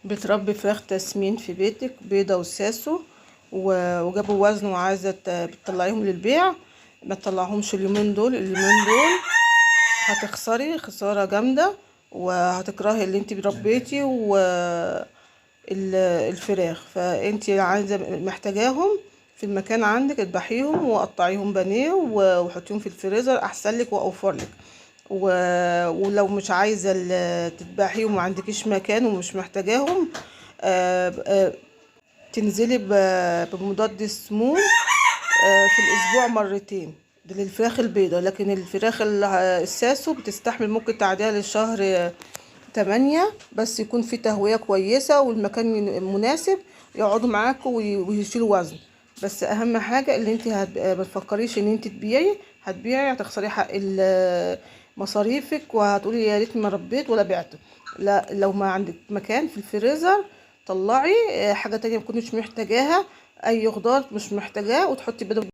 بتربي فراخ تسمين في بيتك، بيضة وساسو وجابوا وزن وعايزة بتطلعيهم للبيع، ما تطلعهمش اليومين دول. اليومين دول هتخسري خسارة جامدة وهتكرهي اللي انت ربيتي و الفراخ. فانت عايزة محتاجاهم في المكان عندك، اذبحيهم وقطعيهم بانيه وحطيهم في الفريزر، احسن لك واوفر لك. ولو مش عايزة تذبحيهم وما عندكيش مكان ومش محتاجاهم، تنزلي بمضاد السموم في الاسبوع مرتين، ده للفراخ البيضاء. لكن الفراخ الساسو بتستحمل، ممكن تعديها للشهر 8، بس يكون في تهوية كويسة والمكان مناسب، يقعدوا معاكوا ويشيلوا وزن. بس اهم حاجة اللي انت ما تفكريش ان انت تبيعي، هتبيعي هتخسري حق مصاريفك وهتقولي يا ريتني ما ربيت ولا بعت. لا، لو ما عندك مكان في الفريزر طلعي حاجة تانية ما كنتش محتاجاها، اي خضار مش محتاجاه، وتحطي بدل.